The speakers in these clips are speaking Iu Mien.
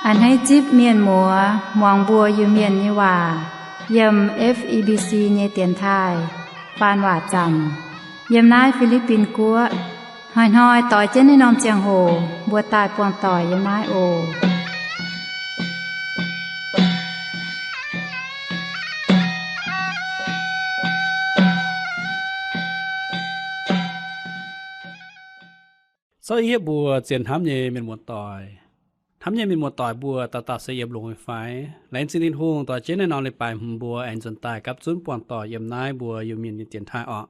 A'hneiv zipv mienh muoz muangx mbuo Iu-Mienh nyei waac yiem F E B C nyei dienx taaih faan waac zanc yiem naaiv Fi^li^bin Guoqv. Hnoi-hnoi doix jienv naaiv norm ziangh hoc mbuo daaih buangh doic yiem naaiv oc. Souv hietv mbuo zien hnamv nyei mienh muoz-doic. Hnamv nyei mienh muoz-doic mbuo dauh dauh se yiem longx nyei fai? Laengz zingh Tin-Hungh dorh jienv naaiv norm leiz-baaix hmz mbuo aengx nzuonx daaih gapv zunv buangh doic yiem naaiv mbuo Iu-Mienh nyei dienx taaih orqc.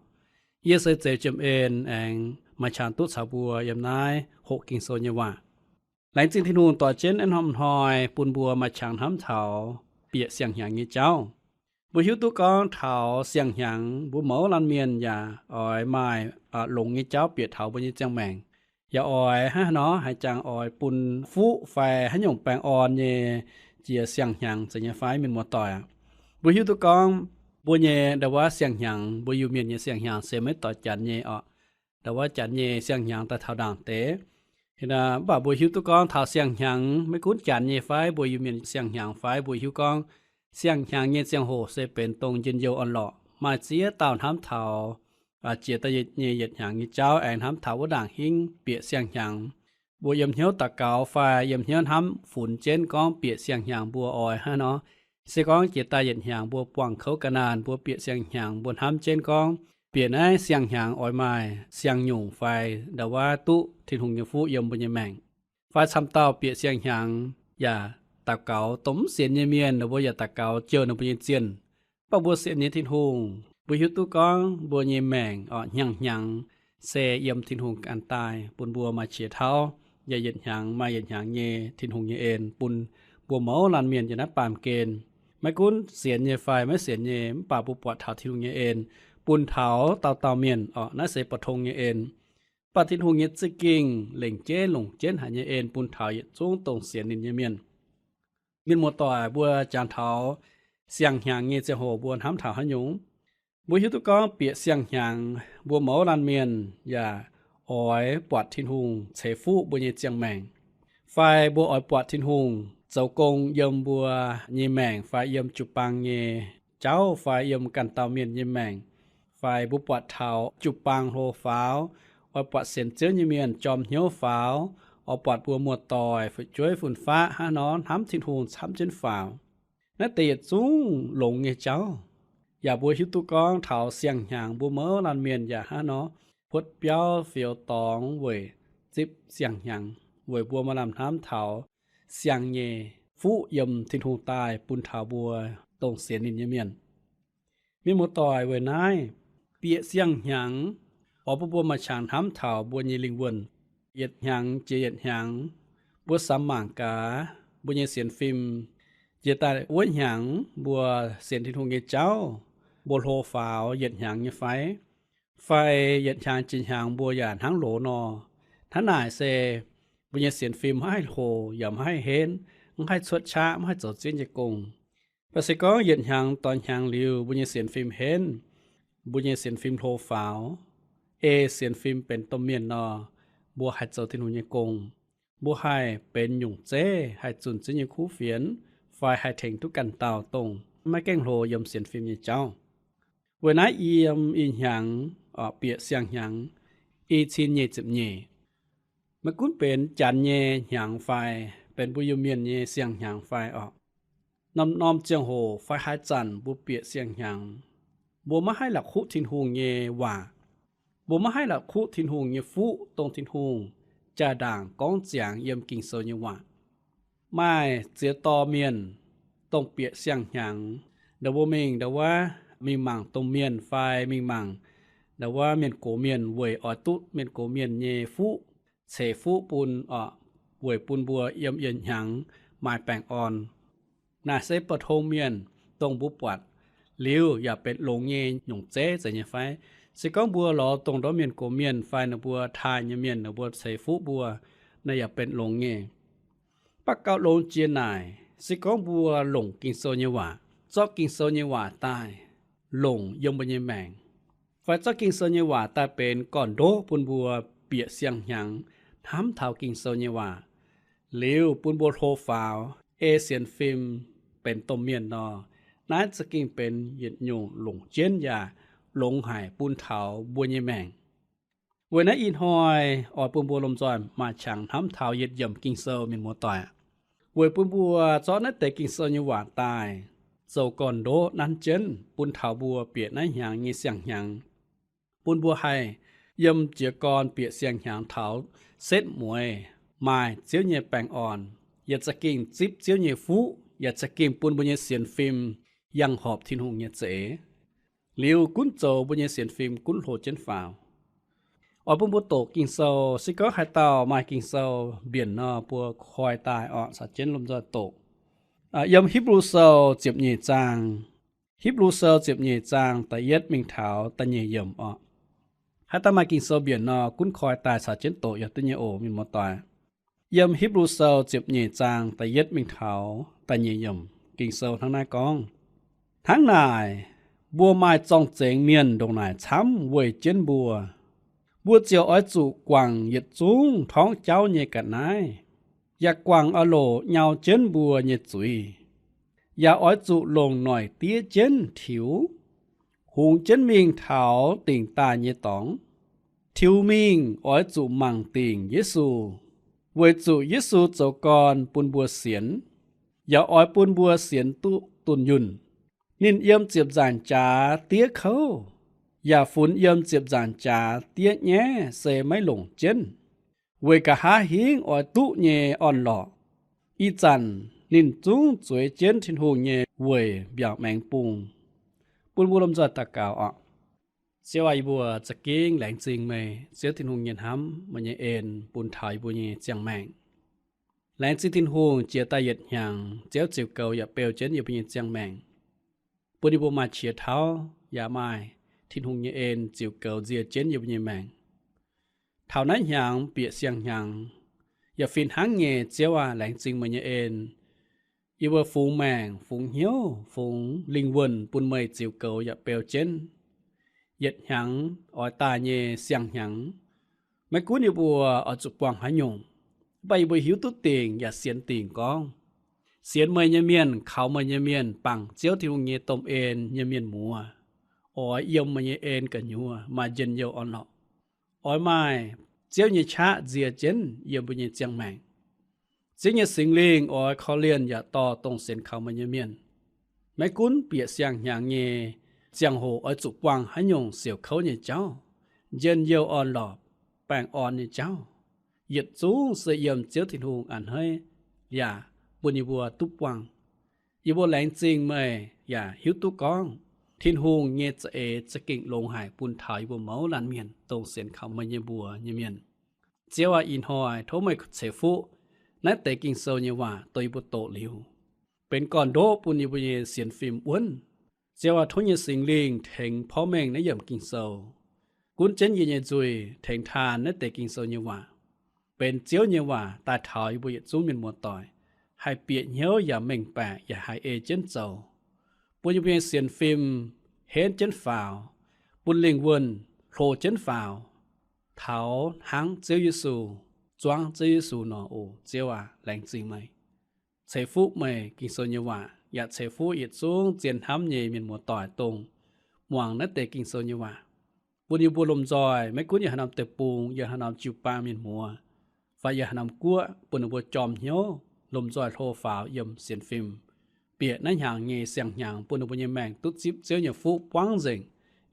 Yie se Zeuz Jiem En aengx maaih qangx duqv caux mbuo yiem naaiv hoqc Ging-Sou nyei waac. Laengz zingh Tin-Hungh dorh jienv naaiv norm hnoi bun mbuo maaih qangx hnamv taux bieqc siang-hnyangx nyei jauv. Mbuo hiuv duqv gorngv taux siang-hnyangx mbuo mouz laanh mienh yaac oix maaih longx nyei jauv bieqc taux mbuo nyei ziangh maengc. Yaac oix hnangv haaix nor haaix jangx oix bun fuqv fai haaix nyungc baengh orn nyei jiex siang-hnyangx zeiz nyei fai, mienh muoz-doic aac? Mbuo hiuv duqv gorngv mbuo nyei ndau wuov siang-hnyangx, mbuo Iu-Mienh nyei siang-hnyangx se maiv doix Janx nyei orqc. Ndau wuov Janx nyei siang-hnyangx daaih taux ndaangc deix. Mv baac mbuo hiuv duqv gorngv taux siang-hnyangx maiv gunv Janx nyei fai mbuo Iu-Mienh siang-hnyangx fai mbuo hiuv gorngv siang-hnyangx nyei ziangh hoc se benx dongh njien-youh orn-lorqc, maaih ziex dauh hnamv taux jiex daaih nyei yietc hnyangx nyei jauv aengx hnamv taux wuov ndaangc hingv bieqc siang-hnyangx. Mbuo yiem hnyouv daux gaux fai yiem hnyouv hnamv funx jienv gorngv bieqc siang-hnyangx mbuo oix hnangv nor. Se gorngv jiex daaih yietc hnyangx mbuo buangh kouv ga'naanh, mbuo bieqc siang-hnyangx mbuo hnamv jienv gorngv bieqc naaiv siang-hnyangx oix maaih siang-nyungc fai ndau wuov duqv Tin-Hungh nyei fuqv yiem mbuo nyei maengc. Fai camv dauh bieqc siang-hnyangx yaac daux gaux, dongh mv sienx nyei mienh ninh mbuo yaac daux gaux jouh ninh mbuo nyei zienh. Mv baac mbuo sienx nyei Tin-Hungh, mbuo hiuv duqv gorngv mbuo nyei maengc orqc, hnyangx-hnyangx se yiem Tin-Hungh ganh daaih bun mbuo maaih qiex tauv, yaac yietc hnyangx maaih yietc hnyangx nyei Tin-Hungh nyei en bun mbuo mouz laanh mienh yiem naaiv baamh gen. Maiv gunv sienx nyei fai maiv sienx nyei, mv baac mbuo buatc taux Tin-Hungh nyei en bun taux dauh dauh mienh orqc. Naaiv se bou tong nyei en. Mv baac Tin-Hungh nyei za'gengh lengc jeiv longc jienv haic nyei en bun taux yietc zungv dongh sienx ninh nyei mienh. Mienh muoz-doic, mbuo jangx taux siang-hnyangx nyei ziangh hoc mbuo hnamv taux haaix nyungc? Mbuo hiuv duqv gorngv bieqc siang-hnyangx mbuo mouz laanh mienh yaac oix buatc Tin-Hungh ceix fuqv mbuo nyei ziangh maengc, fai mbuo oix buatc Tin-Hungh zoux gong yiem mbuo nyei maengc fai yiem jiu-baang nyei jauv fai yiem ganh dauh mienh nyei maengc, fai mbuo buatc taux jiu-baang hlo faaux, oix buatc sienx Ziouv nyei mienh jorm hnyouv faaux, oix buatc mbuo muoz-doic fu'jueiv fun-faqv hnangv nor hnamv Tin-Hungh camv jienv faaux. Naaiv deix yietc zungv longx nyei jauv. Yaac mbuo hiuv duqv gorngv taux siang-hnyangx mbuo mouz laanh mienh yaac hnangv nor huotv biauv fioux dorngx weic zipv siang-hnyangx, weic mbuo maaih lamh hnamv taux siang nyei fuqv yiem Tin-Hungh daaih bun taux mbuo dongh sienx ninh nyei mienh. Mienh muoz-doic, weic naaiv bieqc siang-hnyangx oix bun mbuo maaih qangx hnamv taux mbuo nyei lingh wuonh. Yietc hnyangx jiex yietc hnyangx, mbuo samx mangc gaax mbuo nyei sienx fim. Jiex daaih wuov hnyangx mbuo sienx Tin-Hungh nyei jauv, mbuo hlo faaux yietc hnyangx nyei fai? Fai yietc hnyangx jiex hnyangx mbuo yaac hnangv loz nor? Hnangv naaic se mbuo nyei sienx fim maiv haih hlo, yaac maiv haih henv, maiv haih cuotv qaqv, maiv haih zoux Ziouv nyei gong. Mv baac se gorngv yietc hnyangx doix hnyangx liuz mbuo nyei sienx fim henv, mbuo nyei sienx fim hlo faaux, ei sienx fim benx domh mienh nor, mbuo haih zoux Tin-Hungh nyei gong, mbuo haih benx nyungc zeiv, haih zunh Ziouv nyei kuv fienx, fai haih tengx duqv ganh dauh dongh maiv gaengh hlo yiem sienx fim nyei jauv. Weic naaiv yiem ih hnyangx, bieqc siang-hnyangx, i cin nyic ziepc nyeic, maiv gunv benx Janx nyei hnyangx fai benx mbuo Iu-Mienh nyei siang-hnyangx fai orqc, norm-norm ziangh hoc fai haaix zanc mbuo bieqc siang-hnyangx, mbuo maiv haih la'kuqv Tin-Hungh nyei waac. Mbuo maiv haih la'kuqv Tin-Hungh nyei fuqv, dongh Tin-Hungh jaa-ndaangc gorngv ziangx yiem Ging-Sou nyei waac. Maaih ziex dorh mienh dongh bieqc siang-hnyangx, ndau mbuo mingh ndau wuov mingh mangc domh mienh fai mingh mangc ndau wuov mienh gox mienh weic oix duqv mienh gox mienh nyei fuqv, ceix fuqv bun orqc, weic bun mbuo yiem yietc hnyangx maaih baengh orn. Naaic se bou tong mienh dongh mbuo buatc liuz yaac benx longx nyei nyungc zeiv zeiz nyei fai? Se gorngv mbuo lorz dongh ndortv mienh gox mienh fai ninh mbuo taaih nyei mienh ninh mbuo ceix fuqv mbuo, naaic yaac benx longx nyei. Mv baac gauh longx jiex naaic, se gorngv mbuo longc Ging-Sou nyei waac, zorqv Ging-Sou nyei waac daaih longc yiem mbuo nyei maengc, fai zorqv Ging-Sou nyei waac daaih benx gorn-ndoqv bun mbuo bieqc siang-hnyangx hnamv taux Ging-Sou nyei waac, liuz bun mbuo hlo faaux, ei sienx fim benx domh mienh nor, naaiv za'gengh benx yietc nyungc longc jienv yaac longx haic bun taux mbuo nyei maengc. Weic naaiv ih hnoi oix bun mbuo lomh nzoih maaih qangx hnamv taux yietc yiemc Ging-Sou, mienh muoz-doic, weic bun mbuo zorqv naaiv deix Ging-Sou nyei waac daaih zoux gorn-ndoqv nanv jienv bun taux mbuo bieqc naaiv hnyangx nyei siang-hnyangx, bun mbuo haih yiem jiez gorn bieqc siang-hnyangx taux setv mueiz maaih Ziouv nyei baengh orn, yaac za'gengh zipv Ziouv nyei fuqv, yaac za'gengh bun mbuo nyei sienx fim yangh horpc Tin-Hungh nyei za'eix, liuz gunv zoux mbuo nyei sienx fim gunv hlo jienv faaux. Oix bun mbuo doqc Ging-Sou, se gorngv haaix dauh maaih Ging-Sou mbienc nor, mbuo koi daaih orqc, caux jienv lomh nzoih doqc. Yiem Hipv^lu Sou ziepc nyeic zaang, Hipv^lu Sou ziepc nyeic zaang da'yietv mingh taux da'nyeic yiemc orqc. Haaix dauh maaih Ging-Sou mbienc nor, gunv koi daaih caux jienv doqc yaac duqv nyei oc, mienh muoz-doic. Yiem Hipv^lu Sou ziepc nyeic zaang da'yietv mingh taux da'nyeic yiemc Ging-Sou hnangv naaiv gorngv, Hnangv naaic, mbuo maaih zorng-zengx mienh ndongc naaic camv weih jienv mbuo. Mbuo ziouc oix zuqc guangc yietc zungv torngv jauv nyei ga'naaiv, yaac guangc oix loc nyau jienv mbuo nyei zuiz, yaac oix zuqc longc noic diev jienv tiux, hungx jienv mingh taux dingc daaih nyei dorngx. Tiux mingh oix zuqc mangc dingc Yesu, weic zuqc Yesu zoux gorn bun mbuo sienx, yaac oix bun mbuo sienx duqv dunh yunh. Ninh yiem ziepc nzaangc jaax diev kouv, yaac funx yiem ziepc nzaangc jaax diev nyaiv se maiv longc jienv, weic nqa'haav hingv oix duqv nyei orn-lorqc. Ih zanc ninh zungv zueiz jienv Tin-Hungh nyei weic mbiaauc maengx bung. Bun mbuo lomh nzoih daux gaux oc. Ziouv aac, yie mbuo za'gengh laengz zingh meih, Ziouv Tin-Hungh, nyei hnamv, meih nyei en bun taux yie mbuo nyei ziangh maengc. Laengz zingh Tin-Hungh jiex daaih yietc hnyangx, Ziouv ziux goux yaac beu jienv yie mbuo nyei ziangh maengc, bun yie mbuo maaih qiex tauv yaac maaih Tin-Hungh nyei en ziux goux nzie jienv yie mbuo nyei maengc. Taux naaiv hnyangx bieqc siang-hnyangx yaac fih hnangv nyei. Ziouv aac, laengz zingh meih nyei en. Yie mbuo fungx maengc, fungx hnyouv, fungx lingh wuonh bun meih ziux goux yaac beu jienv yietc hnyangx oix daaih nyei siang-hnyangx. Maiv gunv yie mbuo oix zuqc buangh haaix nyungc, mv baac yie mbuo hiuv duqv dingc yaac sienx dingc gorngv, sienx meih nyei mienh, kaux meih nyei mienh, bangc Ziouv Tin-Hungh nyei domh en nyei mienh muoz, oix yiem meih nyei en gu'nyuoz maaih njien-youh orn-lorqc. Oix maaih Ziouv nyei qaqv nzie jienv yiem mbuo nyei ziangh maengc. Ziouv nyei Singx Lingh oix korv-lienh yaac dorh dongh sienx kaux meih nyei mienh, maiv gunv bieqc siang-hnyangx nyei ziangh hoc oix zuqc buangh haaix nyungc siouc kouv nyei jauv, njien-youh orn-lorqc, baengh orn nyei jauv, yietc zungv se yiem Ziouv Tin-Hungh a'hneiv yaac bun yie mbuo duqv buangh. Yie mbuo laengz zingh meih yaac hiuv duqv gorngv Tin-Hungh nyei za'eix za'gengh longx haic bun taux yie mbuo mouz laanh mienh, dongh sienx kaux meih nyei mbuox nyei mienh. Ziouv aac, ih hnoi tov meih ceix fuqv naaiv deix Ging-Sou nyei waac dongh yie mbuo doqc liuz, benx gorn-ndoqv bun yie mbuo nyei sienx fim wuonv. Ziouv aac, tov nyei Singx Lingh tengx porv mengh naaiv yiemc Ging-Sou, gunv jienv yie nyei nzuih, tengx taan naaiv deix Ging-Sou nyei waac benx Ziouv nyei waac daaih taux yie mbuo yietc zungv mienh muoz-doic haih bieqc hnyouv yaac mengh baeqc yaac haih ei jienv zoux, bun yie mbuo nyei sienx fim henv jienv faaux, bun lingh wuonh hlo jienv faaux, taux hnangv Ziouv Yesu, zuangv Ziouv Yesu nor. O Ziouv aac, laengz zingh meih. Ceix fuqv meih Ging-Sou nyei waac, yaac ceix fuqv yietc zungv zien hnamv nyei mienh muoz-doic dongh muangx naaiv deix Ging-Sou nyei waac, bun yie mbuo lomh nzoih maiv gunv yiem haaix norm deic-bung, yiem haaix norm jiu-baang mienh muoz, fai yiem haaix norm guoqv, bun ninh mbuo jorm hnyouv, lomh nzoih hlo faaux yiem sienx fim, bieqc naaiv hnyangx nyei siang-hnyangx, bun ninh mbuo nyei maengc duqv zipv Ziouv nyei fuqv buangv nzengc,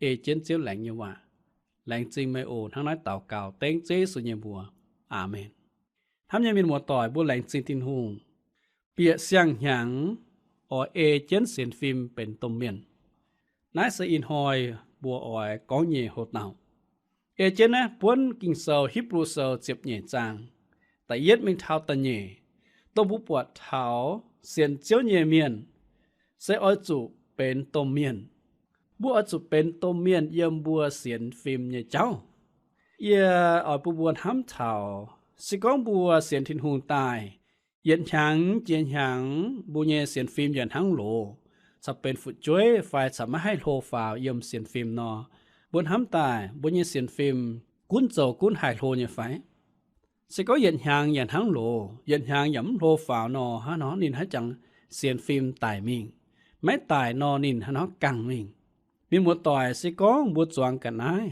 ei jienv Ziouv laengz nyei waac. Laengz zingh meih oc. Hnangv naaiv daux gaux dengv Ziouv Yesu nyei mbuox. Aamen. Hnamv nyei mienh muoz-doic, mbuo laengz zingh Tin-Hungh, bieqc siang-hnyangx oix ei jienv sienx fim benx domh mienh. Naaiv se ih hnoi mbuo oix gorngv nyei houx-daauh. Ei jienv naaiv buonv Ging-Sou Hipv^lu Sou ziepc nyeic zaang da'yietv mingh taux da'nyeic, dongh mbuo buatc taux sienx Ziouv nyei mienh se oix zuqc benx domh mienh. Mbuo oix zuqc benx domh mienh yiem mbuo sienx fim nyei jauv. Yie oix bun mbuo hnamv taux, se gorngv mbuo sienx Tin-Hungh daaih, yietc hnyangx jiex hnyangx mbuo nyei sienx fim yaac hnangv loz, caux benx fu'jueiv fai caux maiv haih hlo faaux yiem sienx fim nor, mbuo hnamv daaih mbuo nyei sienx fim gunv zoux gunv haih hlo nyei fai? Se gorngv yietc hnyangx yaac hnangv loz, yietc hnyangx yaac mv hlo faaux nor, hnangv nor ninh haaix jangx sienx fim daic mingh? Maiv daic nor ninh hnangv nor gangh mingh. Mienh muoz-doic, se gorngv mbuo zuangx ga'naaiv,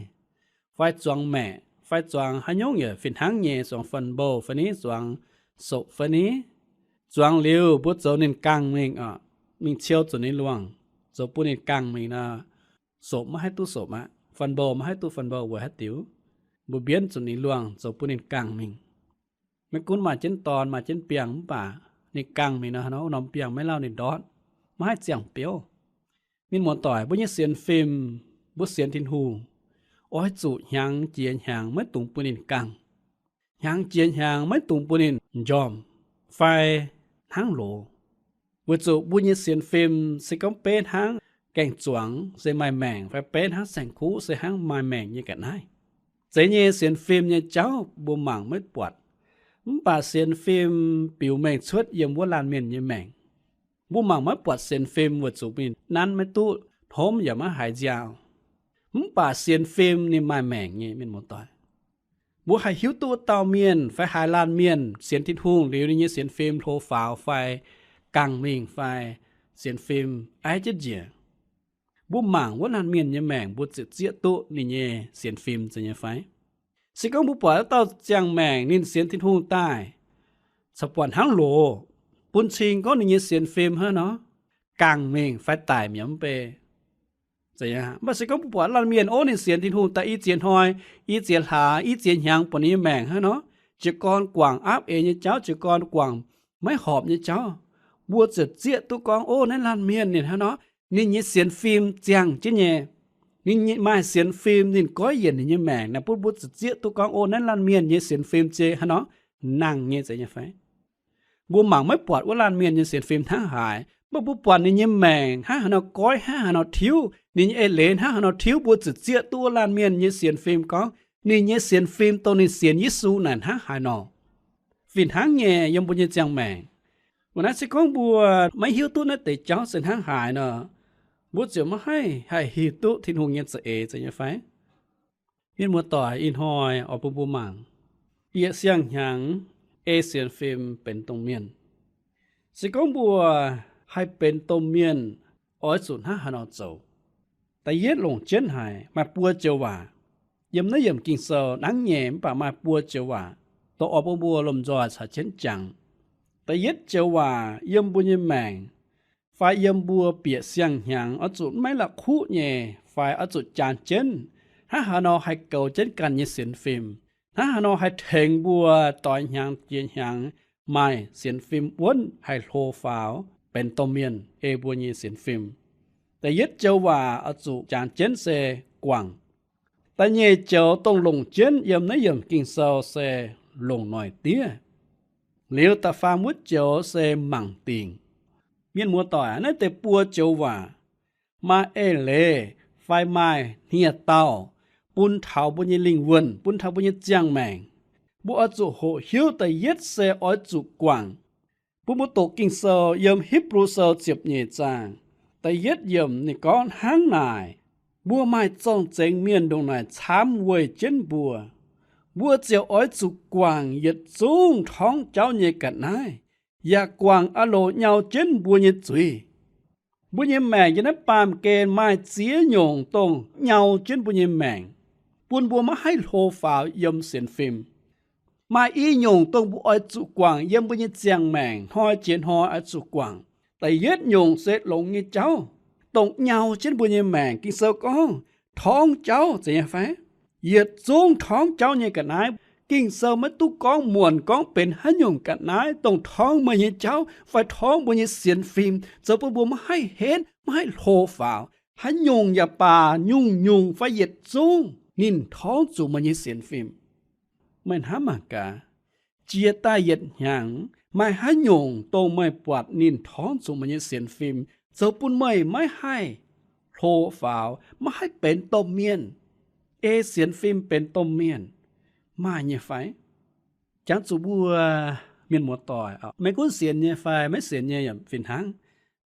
fai zuangx maeqc, fai zuangx haaix nyungc yaac fih hnangv nyei, zuangx fun bou fai ni, zuangx sopc fai ni, zuangx liuz mbuo zoux ninh gangh mingh oc, mingh ciou zuqc ninh luangh, zoux bun ninh gangh mingh nor, sopc maiv haih duqv sopc aqv, fun bou maiv haih duqv fun bou, weic haaix diuc? Mbuo mbienv zuqc ninh luangh zoux bun ninh gangh mingh. Maiv gunv maaih jienv dorn maaih jienv biangh mv baac ninh gangh mingh nor, norm biangh maiv lauh ninh ndortv, maiv haih ziangh biouv. Mienh muoz-doic, mbuo nyei sienx fim, mbuo sienx Tin-Hungh, oix zuqc hnyangx jiex hnyangx maiv dungx bun ninh gangh, hnyangx jiex hnyangx maiv dungx bun ninh njormh fai hnangv loz. Weic zuqc mbuo nyei sienx fim se gorngv beiv hnangv gaeng-zuangx se maaih maengc, fai beiv hnangv saeng-kuv se hnangv maaih maengc nyei ga'naaiv. Zeiz nyei sienx fim nyei jauv mbuo mangc maiv buatc, mv baac sienx fim biux mengh cuotv yiem wuov laanh mienh nyei maengc. Mbuo mangc maiv buatc sienx fim weic zuqc ninh nanv maiv duqv, hnomv yaac maiv haiz nziaaux. Mv baac sienx fim ninh maaih maengc nyei, mienh muoz-doic. Mbuo haih hiuv duqv wuov dauh mienh fai haaix laanh mienh sienx Tin-Hungh liuz ninh nyei sienx fim hlo faaux fai gangh mingh fai sienx fim aiv jienv njiec. Mbuo mangc wuov laanh mienh nyei maengc mbuo ziouc zieqv duqv ninh nyei sienx fim zeiz nyei fai? Se gorngv mbuo buatc wuov dauh ziangh maengc ninh sienx Tin-Hungh daaih, caux buatc hnangv loz, bun cing gorngv ninh nyei sienx fim hnangv nor gangh mingh fai daic mi'aqv mv bei. Mv baac se gorngv mbuo buatc laanh mienh ov ninh sienx Tin-Hungh daaih i ziex hnoi, i ziex hlaax, i ziex hnyangx buatc ninh nyei maengc hnangv nor, jiez gorn guangc aapv eix nyei jauv, jiez gorn guangc maiv horpc nyei jauv, mbuo ziouc zieqv duqv gorngv, ov, naaiv laanh mienh ninh hnangv nor, ninh nyei sienx fim ziangh jienv nyei. Ninh maaih sienx fim ninh goiv yienc ninh nyei maengc naaic, bun mbuo ziouc zieqv duqv gorngv, ov, naaiv laanh mienh nyei sienx fim zeiz hnangv nor nangh nyei zeiz nyei fai? Mbuo mangc maiv buatc wuov laanh mienh nyei sienx fim hnangv haaix, mv baac mbuo buatc ninh nyei maengc hnangv haaix nor goiv, hnangv haaix nor tiuv, ninh nyei eix leiz hnangv haaix nor tiuv, mbuo ziouc zieqv duqv wuov laanh mienh nyei sienx fim gorngv ninh nyei sienx fim dongh ninh sienx Yesu naaic hnangv haaix nor. Fih hnangv nyei yiem mbuo nyei ziangh maengc. Weic naaiv se gorngv mbuo maiv hiuv duqv naaiv deix jauv se hnangv haaix nor, mbuo ziouc maiv haih haih hiuv duqv Tin-Hungh nyei za'eix zeiz nyei fai? Mienh muoz-doic, ih hnoi oix bun mbuo mangc, bieqc siang-hnyangx ei sienx fim benx domh mienh. Se gorngv mbuo haih benx domh mienh, oix zuqc hnangv haaix nor zoux? Da'yietv longc jienv haic maaih buo joux waac. Yiem naaiv yiemc Ging-Sou nangv nyei mv baac maaih buo joux waac, dongh oix bun mbuo lomh nzoih caux jienv jangx. Da'yietv joux waac yiem mbuo nyei maengc fai yiem mbuo bieqc siang-hnyangx oix zuqc maiv la'kuqv nyei fai oix zuqc jangx jienv hnangv haaix nor haih goux jienv ganh nyei sienx fim, hnangv haaix nor haih tengx mbuo doix hnyangx jiex hnyangx maaih sienx fim wuonv haih hlo faaux benx domh mienh ei mbuo nyei sienx fim. Da'yietv joux waac oix zuqc jangx jienv se guangc. Da'nyeic joux dongh longc jienv yiem naaiv yiemc Ging-Sou se longc noic diev. Liuz da'faam wuov joux se mangc dingc. Mienh muoz-doic, naaiv deix buo joux waac maaih eix leiz fai maaih hniev-daauh bun taux mbuo nyei lingh wuonh, bun taux mbuo nyei ziangh maengc. Mbuo oix zuqc hoqc hiuv da'yietv se oix zuqc guangc. Bun mbuo doqc Ging-Sou yiem Hipv^lu Sou ziepc nyeic zaang da'yietv yiemc ninh gorngv hnangv naaic, mbuo maaih zorng-zengx mienh ndongc naaic camv weih jienv mbuo, mbuo ziouc oix zuqc guangc yietc zungv torngv jauv nyei ga'naaiv, yaac guangc aah loc nyau jienv mbuo nyei zuiz. Mbuo nyei maengc yiem naaiv baamh gen maaih ziex nyungc dongh nyau jienv mbuo nyei maengc, bun mbuo maiv haih hlo faaux yiem sienx fim. Maaih i nyungc dongh mbuo oix zuqc guangc yiem mbuo nyei ziangh maengc hnoi jiex hnoi oix zuqc guangc. Da'yietv nyungc se longx nyei jauv, dongh nyau jienv mbuo nyei maengc. Ging-Sou gorngv torngv jauv zeiz nyei fai? Yietc zungv torngv jauv nyei ga'naaiv. Ging-Sou maiv duqv gorngv muonc gorngv benx haaix nyungc ga'naaiv dongh torngv meih nyei jauv fai torngv mbuo nyei sienx fim, zoux bun mbuo maiv haih henv, maiv haih hlo faaux. Haaix nyungc yaac baac, nyungc-nyungc fai yietc zungv ninh torngv zuqc meih nyei sienx fim. Meih hnamv mangc gaax, jiex daaih yietc hnyangx, maaih haaix nyungc dongh meih buatc ninh torngv zuqc meih nyei sienx fim, zoux bun meih maiv haih hlo faaux, maiv haih benx domh mienh, ei sienx fim benx domh mienh, maaih nyei fai? Jangx zuqc mbuo mienh muoz-doic, maiv gunv sienx nyei fai maiv sienx nyei yaac fih hnangv,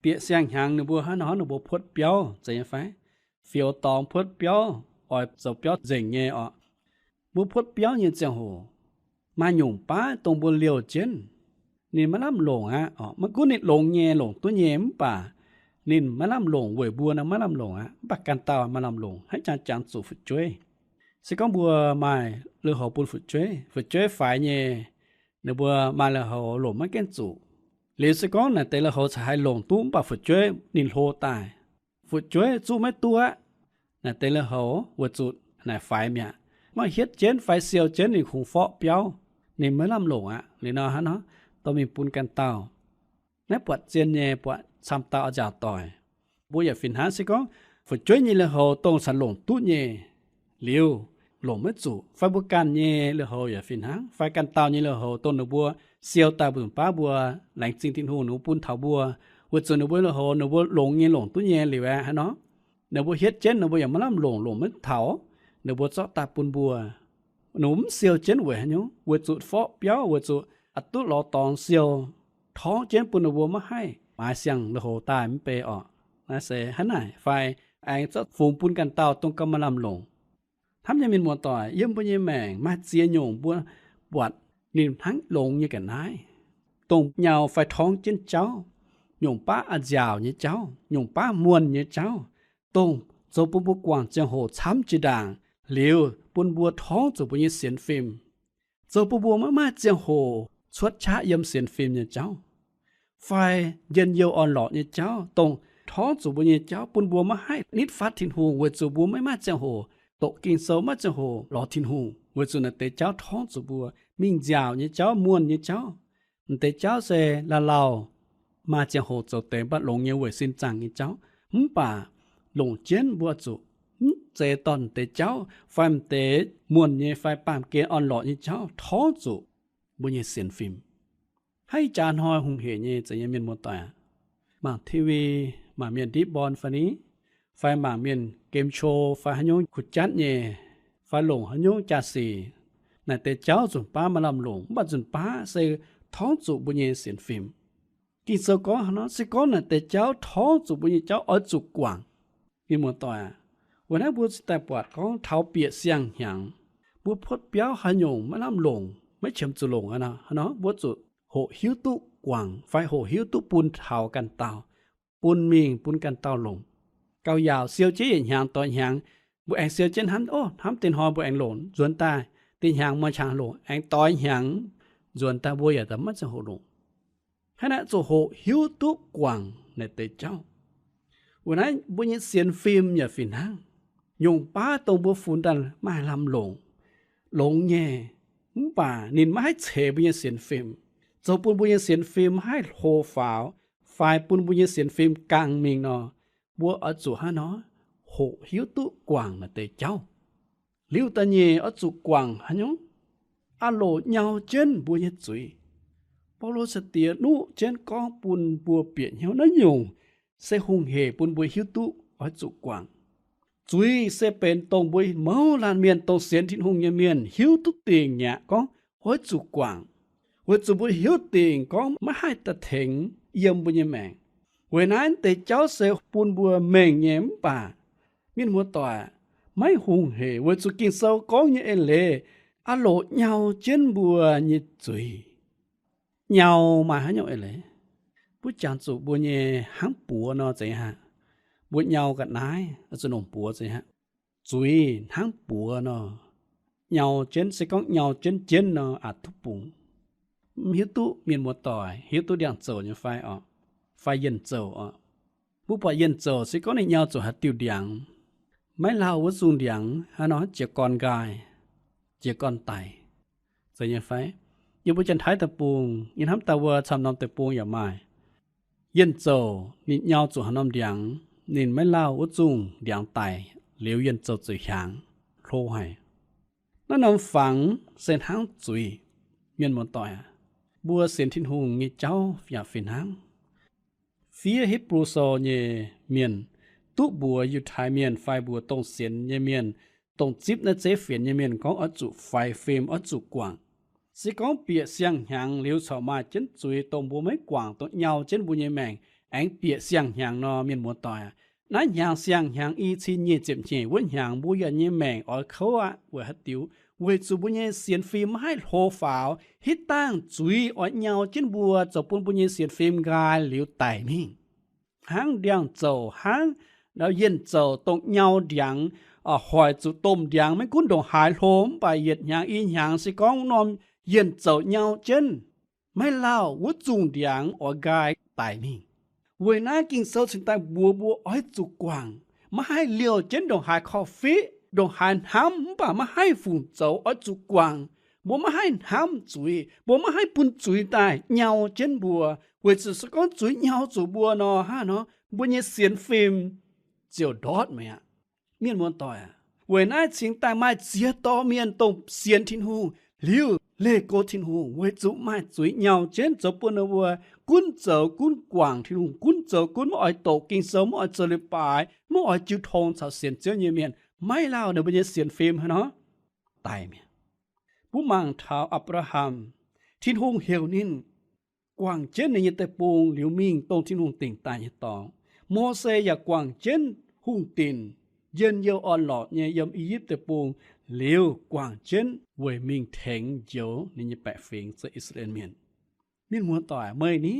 bieqc siang-hnyangx ninh mbuo hnangv nor ninh mbuo puotv biauv zeiz nyei fai? Fioux dorngx puotv biauv, oix zoux biauv nzengc nyei orqc. Mbuo puotv biauv nyei ziangh hoc, Maaih nyungc baav dongh mbuo liouh jienv, ninh maiv lamh longc aqv. Maiv gunv ninh longx nyei, longc duqv nyei, mv baac ninh maiv lamh longc weic mbuo naaiv maiv lamh longc aqv. Mv baac ganh dauh maaih lamh longc, haiz jangx jangx zuqc fu'jueiv. Se gorngv mbuo maaih lui-houx bun fu'jueiv, fu'jueiv faix nyei, ninh mbuo maaih lui-houx longc maiv gaengh zuqc. Liuz se gorngv naaic deix lui-houx caux haih longc duqv mv baac fu'jueiv ninh hlo daaih, fu'jueiv zuqv maiv duqv aqv, naaic deix lui-houx weic zuqc naaic faix mi'aqv. Maiv hietv jienv fai siou jienv ninh kungx forqv biauv, ninh maiv lamh longc aqv. Liuz nor hnangv nor dorh mingh bun ganh dauh. Naaiv buatc zien nyei, buatc camv dauh oix nziaauc doic. Mbuo yaac fih hnangv, se gorngv fu'jueiv nyei lui-houx dongh caux longc duqv nyei, liuz longc maiv zuqc, fai mbuo ganh nyei lui-houx yaac fih hnangv, fai ganh dauh nyei lui-houx dongh ninh mbuo siou daaih mbuo nzunc baav mbuo laengz zingh Tin-Hungh ninh mbuo bun taux mbuo, weic zuqc ninh mbuo lui-houx ninh mbuo longx nyei longc duqv nyei liuz aeqv, hnangv nor ninh mbuo hietv jienv ninh mbuo yaac maiv lamh longc, longc maiv taux, ninh mbuo zorqv daaih bun mbuo. Ninh mbuo mv siou jienv weic haaix nyungc? Weic zuqc forqv biauv, weic zuqc aqc duqv lorz dorngx siou torngv jienv bun ninh mbuo maiv haih maaiz siang lui-houx daaih mv bei orqc? Naaiv se hnangv naaic fai aengx zorqv fungx bun ganh dauh dongh gauh maaih lamh longc. Hnamv nyei mienh muoz-doic, yiem mbuo nyei maengc maaih ziex nyungc mbuo buatc ninh hnangv longx nyei ga'naaiv, dongh nyau fai torngv jienv jauv, nyungc baav a'nziaauc nyei jauv, nyungc baav muonh nyei jauv, dongh zoux bun mbuo guangc ziangh hoc camv jiex ndaangc liuz bun mbuo torngv zuqc mbuo nyei sienx fim, zoux bun mbuo maiv maaih ziangh hoc cuotv qaqv yiem sienx fim nyei jauv, fai njien-youh orn-lorqc nyei jauv, dongh torngv zuqc mbuo nyei jauv bun mbuo maiv haih nitv fatv Tin-Hungh weic zuqc mbuo maiv maaih ziangh hoc doqc Ging-Sou, maiv maaih ziangh hoc lorz Tin-Hungh, weic zuqc naaiv deix jauv torngv zuqc mbuo. Mingh nziaauc nyei jauv, muonh nyei jauv, naaiv deix jauv se lauh lauh maaih ziangh hoc zoux deix, mv baac longx nyei weic sin zaangc nyei jauv. Mv baac longc jienv mbuo zuqc mv zeiz dorh naaiv deix jauv fai m'deix muonh nyei fai baamh gen orn-lorqc nyei jauv torngv zuqc mbuo nyei sienx fim. Haiv jaax hnoi hungh heic nyei, zeiz nyei mienh muoz-doic aac, mangc TV, mangc mienh ndiqv born fai ni, fai mangc mienh game show fai haaix nyungc kuh jatv nyei, fai longc haaix nyungc jaa-sic, naaiv deix jauv nzunc baav maaih lamh longc, mv baac nzunc baav se torngv zuqc mbuo nyei sienx fim. Ging-Sou gorngv hnangv nor, se gorngv naaiv deix jauv torngv zuqc mbuo nyei jauv oix zuqc guangc. Mienh muoz-doic aac, weic naaiv mbuo cingx daaih buatc gorngv taux bieqc siang-hnyangx, mbuo puotv biauv haaix nyungc maiv lamh longc, maiv qiemx zuqc longc aqv nor, mbuo zuqc hoqc hiuv duqv guangc fai hoqc hiuv duqv bun taux ganh dauh, bun mingh bun ganh dauh longc. Gauh yaauc siou jienv yietc hnyangx doix hnyangx, mbuo aengx siou jienv hnamv, ov, hnamv deix hnoi mbuo aengx longc, nzuonx daaih deix hnyangx maaih qangx longc, aengx doix hnyangx nzuonx daaih mbuo yaac maiv ziangh hoc longc. Hnangv naaic zuqc hoqc hiuv duqv guangc naaiv deix jauv. Weic naaiv mbuo nyei sienx fim yaac fih hnangv. Nyungc baav dongh mbuo funx daaih maaih lamh longc, longx nyei, mv baac ninh maiv haih ceix mbuo nyei sienx fim, zoux bun mbuo nyei sienx fim maiv haih hlo faaux, fai bun mbuo nyei sienx fim gaengh mingh nor, mbuo oix zuqc hnangv nor hoqc hiuv duqv guangc naaiv deix jauv. Liuz da'nyeic oix zuqc guangc haaix nyungc? Aah loc nyau jienv mbuo nyei zuiz. Baulo caux diex nuqv jienv gorngv bun mbuo bieqc hnyouv naaiv nyungc se hungh heic bun mbuo hiuv duqv oix zuqc guangc. Zuiz se benx dongh mbuo mouz laanh mienh, dongh sienx Tin-Hungh nyei mienh hiuv duqv dingc nyaqc gorngv oix zuqc guangc, weic zuqc mbuo hiuv dingc gorngv maiv haih daaih tengx yiem mbuo nyei maengc. Weic naaiv deix jauv se bun mbuo mengh nyei mv baac mienh muoz-doic, maiv hungh heic weic zuqc Ging-Sou gorngv nyei eix leiz aah loc nyau jienv mbuo nyei zuiz. Nyau maaih haaix nyungc eix leiz? Mbuo jangx zuqc mbuo nyei hnangv buoz nor zeiz aqv. Mbuo nyau ga'naaiv zuqc longc buoz zeiz aqv. Zuiz hnangv buoz nor, nyau jienv, se gorngv nyau jienv jienv nor aqc duqv bungx. Mv hiuv duqv mienh muoz-doic hiuv duqv ndiangx-zouc nyei fai orqc, fai yienh zouc orqc. Mbuo buatc yienh zouc se gorngv ninh nyau zuqc haaix diuh ndiangx, maiv lauh wuov zungh ndiangx hnangv nor jiez gorn nqaai, jiez gorn daic, zeiz nyei fai? Yiem mbuo Janx-Taiv deic-bung, yie hnamv daaih wuov camv norm deic-bung yaac maaih. Yienh zouc ninh nyau zuqc haaix norm ndiangx, ninh maiv lauh wuov zungh ndiangx daic liuz yienh zouc zuqc hiaangx, hlo haic. Naaiv norm fangx se hnangv zuiz. Mienh muoz-doic aac, mbuo sienx Tin-Hungh nyei jauv yaac fih hnangv. Fiev Hipv^lu Sou nyei mienh duqv mbuox Yiutai Mienh fai mbuox dongh sienx nyei mienh, dongh zipv naaiv zeiv fienx nyei mienh gorngv oix zuqc faix fim, oix zuqc guangc. Se gorngv bieqc siang-hnyangx liuz corc maaih jienv zuiz dongh mbuo maiv guangc, dongh nyau jienv mbuo nyei maengc aengx bieqc siang-hnyangx nor, mienh muoz-doic aac, naaiv hnyangx siang-hnyangx i cin nyic ziepc nyeic wuov hnyangx mbuo yaac nyei maengc oix kouv aqv. Weic haaix diuc? weic zuqc mbuo nyei sienx fim maiv haih hlo faaux, hitv dangh zuiz oix nyau jienv mbuo zoux bun mbuo nyei sienx fim nqaai liuz daic mingh. Hnangv ndiangx-zouc, hnangv yienh zouc dongh nyau ndiangx, hoic zuqc domh ndiangx maiv gunv ndongc haaix hlo mv baac yietc hnyangx i hnyangx se gorngv wuov norm yienh zouc nyau jienv, maiv lauh wuov zungh ndiangx oix nqaai daic mingh. Weic naaiv Ging-Sou cingx daaih mbuox mbuo oix zuqc guangc, maiv haih liouh jienv ndongc haaix korv-fiqv, ndongc haaix hnamv mv baac maiv haih fungc zoux, oix zuqc guangc. Mbuo maiv haih hnamv zuiz, mbuo maiv haih bun zuiz daaih nyau jienv mbuo, weic zuqc se gorngv zuiz nyau zuqc mbuo nor, hnangv nor mbuo nyei sienx fim ziouc ndortv mi'aqv. Mienh muoz-doic aac, weic naaiv cingx daaih maaih ziex dorh mienh dongh sienx Tin-Hungh liuz leih go Tin-Hungh, weic zuqc maaih zuiz nyau jienv zoux bun ninh mbuo gunv zoux gunv guangc Tin-Hungh, gunv zoux gunv maiv oix doqc Ging-Sou, maiv oix zoux leiz-baaix, maiv oix jiu tong caux sienx Ziouv nyei mienh, maiv lauh ninh mbuo nyei sienx fim hnangv nor daic mi'aqv. Mbuo mangc taux Apc^laa^ham, Tin-Hungh heuc ninh guangc jienv ninh nyei deic-bung liuz mingh dongh Tin-Hungh dingc daaih nyei dorngx. Mose yaac guangc jienv hungh dinc, njien-youh orn-lorqc nyei yiem I^yipv Deic-Bung, liuz guangc jienv weic mingh tengx njoux ninh nyei baeqc fingx, se I^saa^laa^en Mienh. Mienh muoz-doic, meih ni,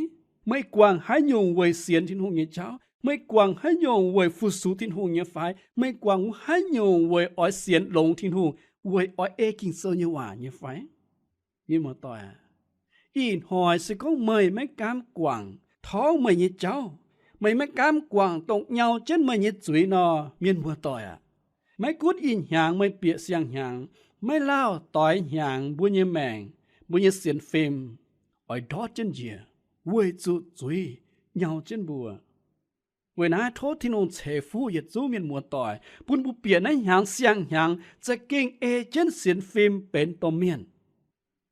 meih guangc haaix nyungc weic sienx Tin-Hungh nyei jauv? Meih guangc haaix nyungc weic fu-sux Tin-Hungh nyei fai? Meih guangc haaix nyungc weic oix sienx longx Tin-Hungh, weic oix ei Ging-Sou nyei waac nyei fai? Mienh muoz-doic aac, ih hnoi se gorngv meih maiv gaamv guangc torngv meih nyei jauv, meih maiv gaamv guangc dongh nyau jienv meih nyei zuiz nor, mienh muoz-doic aac, maiv gunv ih hnyangx meih bieqc siang-hnyangx, maiv lauh doix hnyangx mbuo nyei maengc, mbuo nyei sienx fim oix ndortv jienv njiec, weic zuqc zuiz nyau jienv mbuo. Weic naaiv tov Tin-Hungh ceix fuqv yietc zungv mienh muoz-doic, bun mbuo bieqc naaiv hnyangx siang-hnyangx za'gengh ei jienv sienx fim benx domh mienh.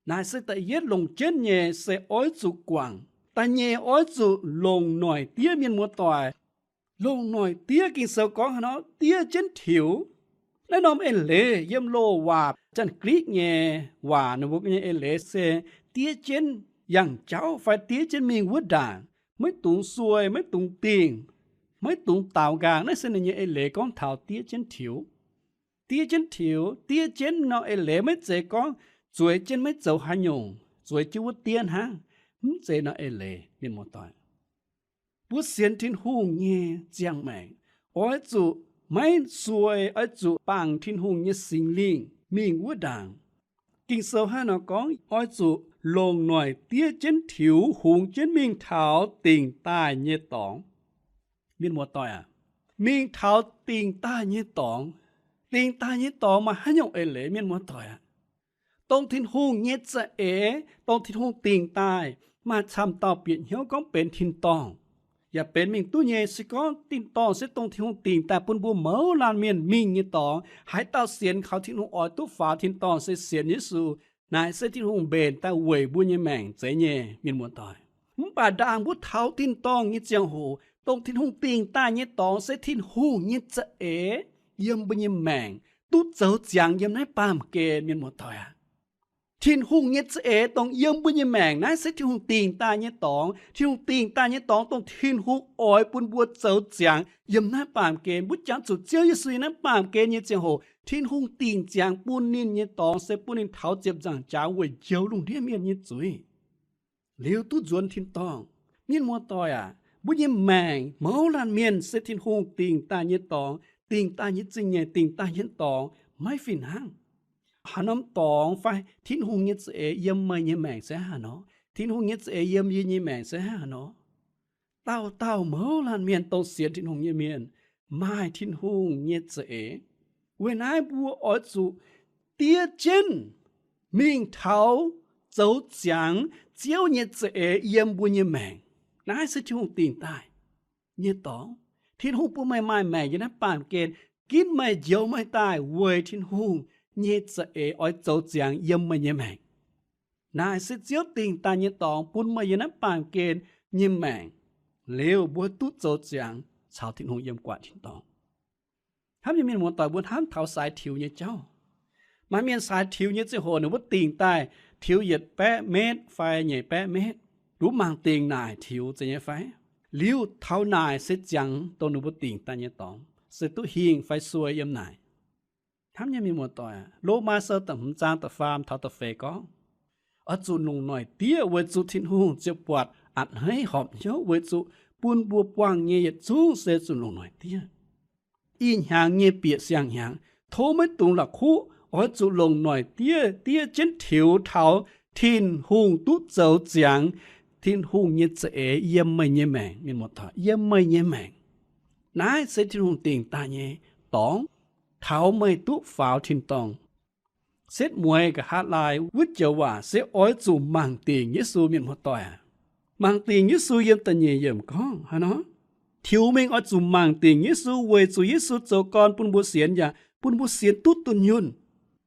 Naaic se da'yietv longc jienv nyei se oix zuqc guangc. Da'nyeic oix zuqc longc noic diev, mienh muoz-doic. Longc noic diev Ging-Sou gorngv haaix nor, diev jienv tiux. Naaiv norm eix leiz yiem loz-waac, Janx-Glikc nyei waac ninh mbuo nyei eix leiz se diev jienv yangh jauv fai diev jienv mingh wuov ndaangc, maiv dungx suei, maiv dungx dingh, maiv dungx daaux nqaang. Naaiv se ninh nyei eix leiz gorngv taux diev jienv tiux. Diev jienv tiux, diev jienv nor eix leiz maiv zeiz gorngv zueiz jienv maiv zoux haaix nyungc, zueiz jienv wuov diev hnangv. Mv zeiz nor eix leiz, mienh muoz-doic. Mbuo sienx Tin-Hungh nyei ziangh maengc oix zuqc maiv suei, oix zuqc bangc Tin-Hungh nyei Singx Lingh mingh wuov ndaangc. Ging-Sou hnangv nor gorngv, oix zuqc longc noic diev jienv tiux hungx jienv mingh taux dingc daaih nyei dorngx. Mienh muoz-doic aac, mingh taux dingc daaih nyei dorngx. Dingc daaih nyei dorngx maaih haaix nyungc eix leiz, mienh muoz-doic aac? Dongh Tin-Hungh nyei za'eix, dongh Tin-Hungh dingc daaih, maaih camv dauh bieqc hnyouv gorngv benx tin-dorngh. Yaac benx mingh duqv nyei. Se gorngv tin-dorngh se dongh Tin-Hungh dingc daaih bun mbuo mouz laanh mienh mingh nyei dorngx, haaix dauh sienx kaux Tin-Hungh oix duqv faaux tin-dorngh se sienx Yesu. Naaic se Tin-Hungh mbenc daaih weic mbuo nyei maengc zeiz nyei, mienh muoz-doic. Mv baac ndaangc mbuo taux tin-dorngh nyei ziangh hoc, dongh Tin-Hungh dingc daaih nyei dorngx se Tin-Hungh nyei za'eix yiem mbuo nyei maengc duqv zoux ziangx yiem naaiv baamh gen, mienh muoz-doic aac. Tin-Hungh nyei za'eix dongh yiem mbuo nyei maengc. Naaiv se Tin-Hungh dingc daaih nyei dorngx. Tin-Hungh dingc daaih nyei dorngx dongh Tin-Hungh oix bun mbuo zoux ziangx yiem naaiv baamh gen. Mbuo jangx zuqc Ziouv Yesu yiem naaiv baamh gen nyei ziangh hoc, Tin-Hungh dingc ziangx bun ninh nyei dorngx se bun ninh taux ziepc nzaangc jaax weic njoux lungh ndiev mienh nyei zuiz, liuz duqv nzuonx tin-dorngh. Mienh muoz-doic aac, mbuo nyei maengc mouz laanh mienh se Tin-Hungh dingc daaih nyei dorngx, dingc daaih nyei zingh nyeic, dingc daaih nyei dorngx maiv fih hnangv. Haaix norm dorngx fai Tin-Hungh nyei za'eix yiem meih nyei maengc se hnangv haaix nor? Tin-Hungh nyei za'eix yiem yie nyei maengc se hnangv haaix nor? Dauh dauh mouz laanh mienh dongh sienx Tin-Hungh nyei mienh maaih Tin-Hungh nyei za'eix. Weic naaiv mbuo oix zuqc diev jienv mingh taux zoux ziangx Ziouv nyei za'eix yiem mbuo nyei maengc. Naaiv se Tin-Hungh dingc daaih nyei dorngx. Tin-Hungh bun meih maaih maengc yiem naaiv baamh gen, ginv meih njoux meih daaih weic Tin-Hungh nyei za'eix oix zoux ziangx yiem meih nyei maengc. Naaiv se Ziouv dingc daaih nyei dorngx bun meih yiem naaiv baamh gen nyei maengc, liuz mbuo duqv zoux ziangx caux Tin-Hungh yiem gu'nguaaic tin-dorngh. Hnamv nyei mienh muoz-doic, mbuo hnamv taux saaix tiux nyei jauv. Maaih mienh saaix tiux nyei ziangh hoc ninh mbuo dingc daaih tiux yietc baeqv metv fai nyeic baeqv metv. Duqv mangc dingc naaic tiux zeiz nyei fai? Liuz taux naaic se ziangx dongh ninh mbuo dingc daaih nyei dorngx se duqv hingh fai suei yiem naaic. Hnamv nyei mienh muoz-doic, Lomaa Sou da'hmz zaang da'faam taux da'feix gorngv, oix zuqc longc noic diev weic zuqc Tin-Hungh ziouc buatc a'hneiv horpc hnyouv weic zuqc bun mbuo buangh nyei yietc zungv se zuqc longc noic diev. Ih hnyangx nyei bieqc siang-hnyangx, tov maiv dungx la'kuqv, oix zuqc longc noic diev, diev jienv tiux taux Tin-Hungh duqv zoux ziangx Tin-Hungh nyei za'eix yiem meih nyei maengc, mienh muoz-doic, yiem meih nyei maengc. Naaiv se Tin-Hungh dingc daaih nyei dorngx, taux meih duqv faaux tin-dorngh. Setv mueiz nqa'haav laai wuov joux waac se oix zuqc mangc dingc Yesu, mienh muoz-doic aac. Mangc dingc Yesu yiem da'nyeic yiemc gorngv haaix nor? Tiux mingh oix zuqc mangc dingc Yesu weic zuqc Yesu zoux gorn bun mbuo sienx yaac bun mbuo sienx duqv dunh yunh.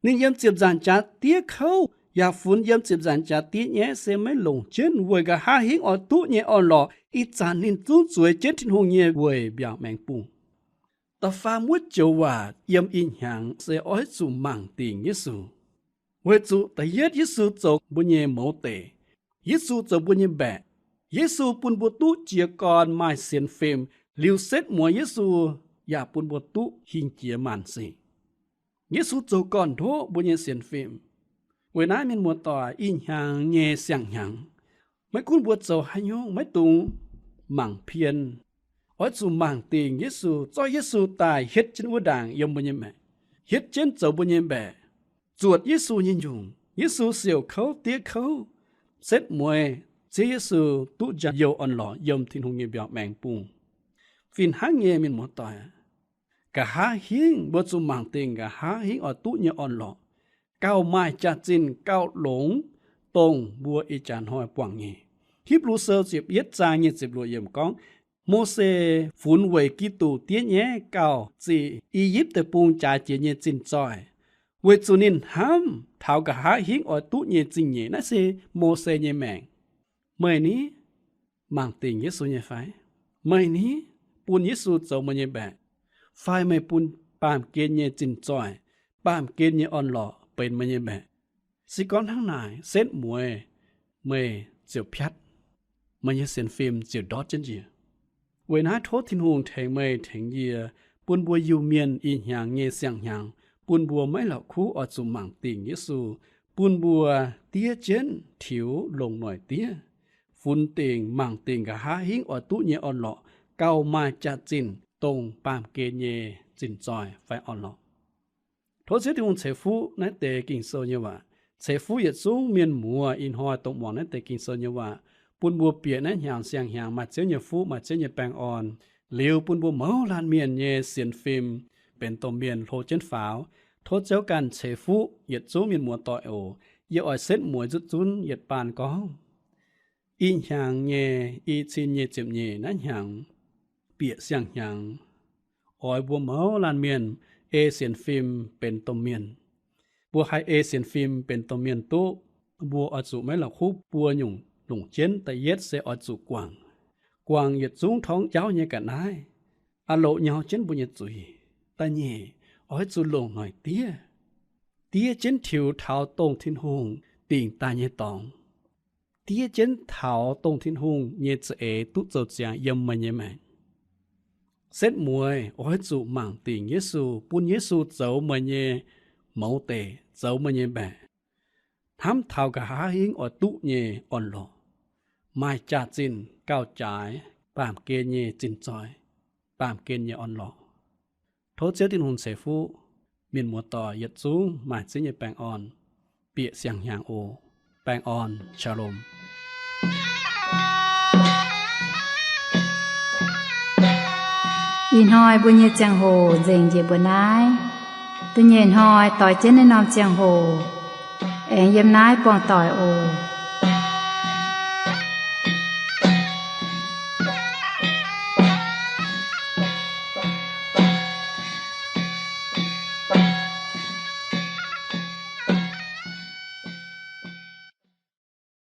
Ninh yiem ziepc nzaangc jaax diev kouv yaac funx yiem ziepc nzaangc jaax diev nyaiv se maiv longc jienv weic nqa'haav hingv oix duqv nyei orn-lorqc. Ih zanc ninh zungv zueiz jienv Tin-Hungh nyei weic mbiaauc maengx bungh. Da'faam wuov joux waac yiem ih hnyangx se oix zuqc mangc dingc Yesu. Weic zuqc da'yietv Yesu zoux mbuo nyei mouz deic. Yesu zoux mbuo nyei mbaeqc. Yesu bun mbuo duqv jiez gorn maaih sienx fim, liuz setv mueiz Yesu yaac bun mbuo duqv hingh jiex maanc sic. Yesu zoux gorn-ndoqv mbuo nyei sienx fim. Weic naaiv mienh muoz-doic, ih hnyangx nyei siang-hnyangx, maiv gunv mbuo zoux haaix nyungc, maiv dungx mangc pien. Oix zuqc mangc dingc Yesu, zorqv Yesu daaih hietv jienv wuov ndaangc yiem mbuo nyei maengc, hietv jienv zoux mbuo nyei mbaeqc, zuotc Yesu nyei nyungc. Yesu siouc kouv diev kouv, setv mueiz Ziouv Yesu duqv njang-youh orn-lorqc yiem Tin-Hungh nyei mbiaauc maengx bungh. Fih hnangv nyei, mienh muoz-doic, nqa'haav hingv mbuo zuqc mangc dingc nqa'haav hingv oix duqv nyei orn-lorqc, gauh maaih jaax-zinh, gauh longx, dongh mbuo ih jaax hnoi buangh nyei. Hipv^lu Sou ziepc yietv zaang nyic ziepc luoqc yiemc gorngv, Mose funx weic Giduc diev nyaiv gauh ziqc I^yipv Deic-Bung jaaix jiex nyei zinh zoih, weic zuqc ninh hnamv taux nqa'haav hingv oix duqv nyei zingh nyeic. Naaiv se Mose nyei maengc. Meih ni mangc dingc Yesu nyei fai? Meih ni bun Yesu zoux meih nyei mbaeqc? Fai meih bun baamh gen nyei zinh zoih, baamh gen nyei orn-lorqc benx meih nyei mbaeqc? Se gorngv hnangv naaic, setv mueiz meih ziouc piatv, meih nyei sienx fim ziouc ndortv jienv njiec. Weic naaiv tov Tin-Hungh tengx meih tengx yie, bun mbuo Iu-Mienh ih hnyangx nyei siang-hnyangx, bun mbuo maiv la'kuqv oix zuqc mangc dingc Yesu, bun mbuo diev jienv tiux longc noic diev, funx dingc mangc dingc nqa'haav hingv oix duqv nyei orn-lorqc, gauh maaih jaax-zinh dongh baamh gen nyei zinh zoih fai orn-lorqc. Tov Ziouv Tin-Hungh ceix fuqv naaiv deix Ging-Sou nyei waac, ceix fuqv yietc zungv mienh muoz ih hnoi dongh muangx naaiv deix Ging-Sou nyei waac, bun mbuo bieqc naaiv hnyangx siang-hnyangx maaih Ziouv nyei fuqv, maaih Ziouv nyei baengh orn, liuz bun mbuo mouz laanh mienh nyei sienx fim benx domh mienh hlo jienv faaux. Tov Ziouv ganh ceix fuqv yietc zungv mienh muoz-doic oc. Yie oix setv mueiz nzutv zunv yietc baan gorngv, ih hnyangx nyei i cin nyei ziepc nyeic naaiv hnyangx, bieqc siang-hnyangx, oix mbuo mouz laanh mienh ei sienx fim benx domh mienh. Mbuo haih ei sienx fim benx domh mienh duqv, mbuo oix zuqc maiv la'kuqv buo nyungc longc jienv. Da'yietv se oix zuqc guangc, guangc yietc zungv torngv jauv nyei ga'naaiv, a'loqc nyau jienv mbuo nyei zuiz. Da'nyeic, oix zuqc longc noic diev, diev jienv tiux taux dongh Tin-Hungh dingc daaih nyei dorngx, diev jienv taux dongh Tin-Hungh nyei za'eix duqv zoux ziangx yiem meih nyei maengc. Setv mueiz oix zuqc mangc dingc Yesu, bun Yesu zoux meih nyei mouz deic, zoux meih nyei mbaeqc, hnamv taux nqa'haav hingv oix duqv nyei orn-lorqc, maaih jaax-zinh gauh jaaix baamh gen nyei zinh zoih, baamh gen nyei orn-lorqc. Tov Ziouv Tin-Hungh ceix fuqv mienh muoz-doic yietc zungv maaih Ziouv nyei baengh orn, bieqc siang-hnyangx oc. Baengh orn, Shalom. Ih hnoi mbuo nyei ziangh hoc nzengc njiec mbuo naaiv. Da'nyeic hnoi doix jienv naaiv norm ziangh hoc aengx yiem naaiv buangh doic oc.